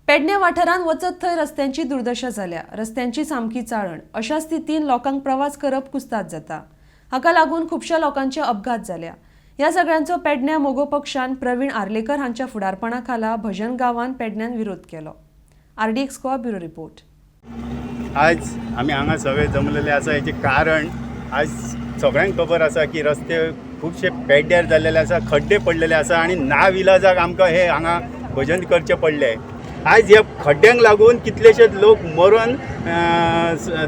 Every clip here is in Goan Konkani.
पेडणे वाठारांत वचत थंय रस्त्यांची दुर्दशा जाल्या. रस्त्यांची सामकी चाळण. अशा स्थितीन लोकांक प्रवास करप कुस्ताद जाता. हाका लागून खुबश्या लोकांचे अपघात जाल्या. ह्या सगळ्यांचो पेडण्या मगो पक्षान प्रवीण आर्लेकर हांच्या फुडारपणा खाला भजन गांवान पेडण्यान विरोध केलो. RDX Goa, bureau report. आज आमी हांगा सगळे जमलेले आसा हेचें कारण आज सगळ्यांक खबर आसा की रस्ते खुबशे पेड्ड्यार जाल्लेले आसा, खड्डे पडलेले आसा आनी ना विलाजाक आमकां हे हांगा भजन करचें पडलें. आज ह्या खड्ड्यांक लागून कितलेशेच लोक मरून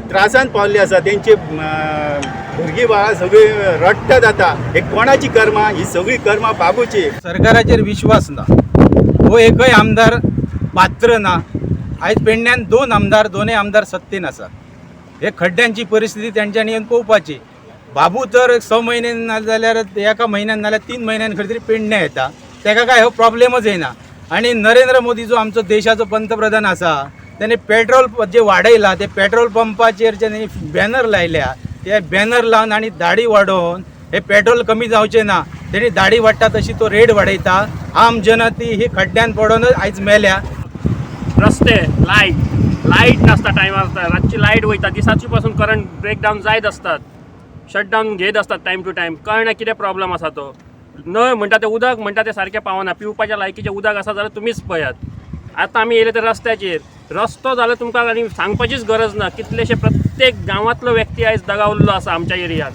त्रासान पावल्ले आसा. तेंचे भुरगीं बाळां सगळीं रडटात. आतां हे कोणाची कर्मां? ही सगळीं कर्मां बाबूची. सरकाराचेर विश्वास ना. हो एकय आमदार पात्र ना. आयज पेडण्यान दोन आमदार, दोनूय आमदार सत्तेन आसा. हे खड्ड्यांची परिस्थिती तेंच्यांनी येवन पळोवपाची. बाबू तर 6 म्हयने ना जाल्यार एका म्हयन्यान नाल्यार 3 म्हयन्यान खंय तरी पेडण्यां येता. तेका काय हो प्रॉब्लेमच येयना. आनी नरेंद्र मोदी जो आमचो देशाचो पंतप्रधान आसा, तेणे पेट्रोल जे वाडयला, ते पेट्रोल पंपाचेर जे बॅनर लायल्या, ते बॅनर लावन आनी दाडी वाडोवन हे पेट्रोल कमी जावचें ना. तेणी दाडी वाडटा तशी तो रेट वाडयता. आम जनती ही खड्ड्यान पडोनच आयज मेल्या. रस्ते, लायट, लायट नासता टायमार आसता. रातची लायट वयता, दिसाची पासून करंट ब्रेकडावन जायत आसतात, शटडावन घेत आसतात टायम टू टायम. कळना कितें प्रॉब्लम आसा तो. नळ म्हणटा तें, उदक म्हणटा तें सारकें पावना. पिवपाच्या लायकीचें उदक आसा जाल्यार तुमीच पळयात. आतां आमी येयले तर रस्त्याचेर. रस्तो जाल्यार तुमकां आनी सांगपाचीच गरज ना. कितलेशे प्रत्येक गांवांतलो व्यक्ती आयज दगावल्लो आसा. आमच्या एरियात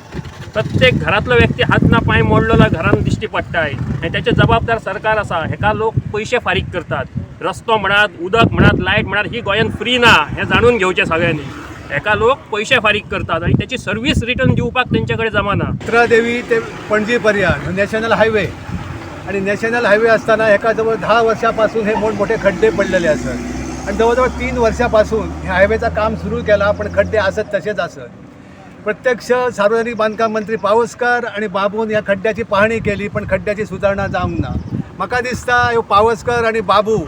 प्रत्येक घरांतलो व्यक्ती हात ना पांय मोडलेलो घरान दिश्टी पडटा आयज आनी तेचे जबाबदार सरकार आसा. हेका लोक पयशे फारीक करतात. रस्तो म्हणात, उदक म्हणात, लायट म्हणात, ही गोंयांत फ्री ना हें जाणून घेवचें सगळ्यांनी. हेका लोक पयशे फारीक करतात आनी तेची सर्वीस रिटर्न दिवपाक तेंचे कडेन जमाना. देवी ते पणजी पर्यंत नॅशनल हायवे आणि नॅशनल हायवे असताना एका जवळ 10 वर्षापासून हे मोठमोठे खड्डे पडलेले असत आणि जवळजवळ 3 वर्षापासून हे हायवेचं काम सुरू केला, पण खड्डे असत तसेच असत. प्रत्यक्ष सार्वजनिक बांधकाम मंत्री पावसकर आणि बाबून ह्या खड्ड्याची पाहणी केली, पण खड्ड्याची सुधारणा जावंक ना. म्हाका दिसता ह्यो पावसकर आणि बाबू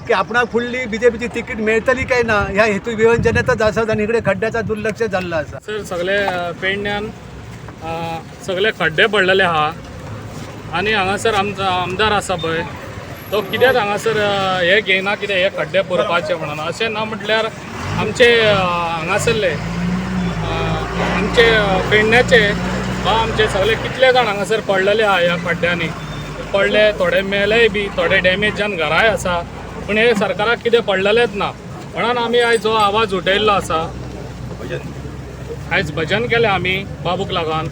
की आपणाक फुडली बीजेपीची तिकीट मेळटली काय ना ह्या हेतू विवंचनेतच आसत आणि इकडे खड्ड्याचा दुर्लक्ष जाल्लो आसा. सर, सगळे पेडण्यान सगळे खड्डे पडलेले आहा आनी हांगासर आमचो आमदार आसा पळय, तो कित्याक हांगासर हे घेयना कितें हे खड्डे पुरपाचे म्हणून. अशें ना म्हटल्यार आमचे हांगासरले आमचे पेडण्याचे वा आमचे सगळे कितले जाण हांगासर पडलेले आहा. ह्या खड्ड्यांनी पडले, थोडे मेलेय बी, थोडे डॅमेज जावन घराय आसा, पूण हे सरकाराक कितें पडलेलेच ना. म्हणून आमी आयज हो आवाज उठयल्लो आसा. आयज भजन केलें आमी बाबूक लागून.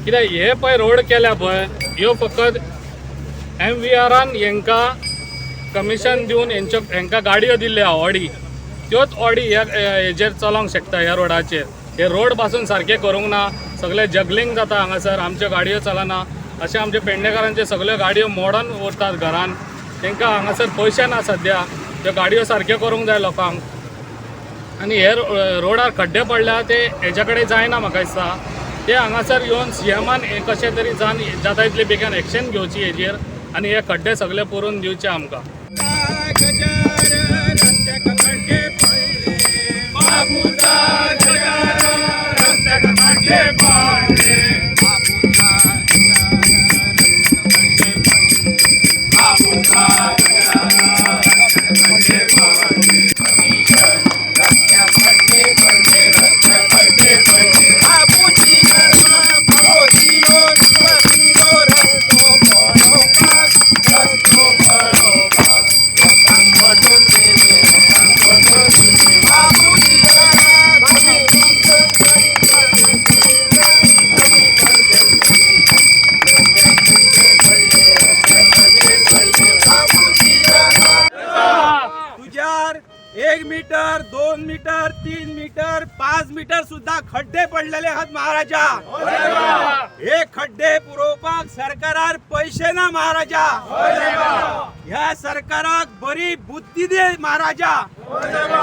कित्याक हे पळय रोड केल्या पळय, ह्यो फकत एमवीआरान हेंकां कमिशन दिवन हेंच्यो हेंकां गाडयो दिल्ल्यो ऑडी. त्योच ऑडी ह्या हेजेर चलोंक शकता, ह्या रोडाचेर. हे रोड पासून सारके करूंक ना. सगळे जगलिंग जाता हांगासर. आमच्यो गाडयो चलना. अशें आमचे पेडणेकारांच्यो सगळ्यो गाडयो मोडून उरतात घरान. तांकां हांगासर पयशे ना सद्या. त्यो गाडयो सारक्यो करूंक जाय लोकांक. आनी हे रोडार खड्डे पडल्या ते हेच्या कडेन जायना. म्हाका दिसता ते हांगासर येवन सीएमान हे कशें तरी जावन जाता इतले बेगीन एक्शन घेवची हेजेर आनी हे खड्डे सगळे पुरोवन दिवचे आमकां. तुझ्यार 1 मीटर, 2 मीटर, 3 मीटर, 5 मीटर सुद्धा खड्डे पडलेले आहात महाराजा. हे खड्डे पुरोवपाक सरकारार पैसे ना महाराजा. ह्या सरकाराक बरी बुद्धी दे महाराजा.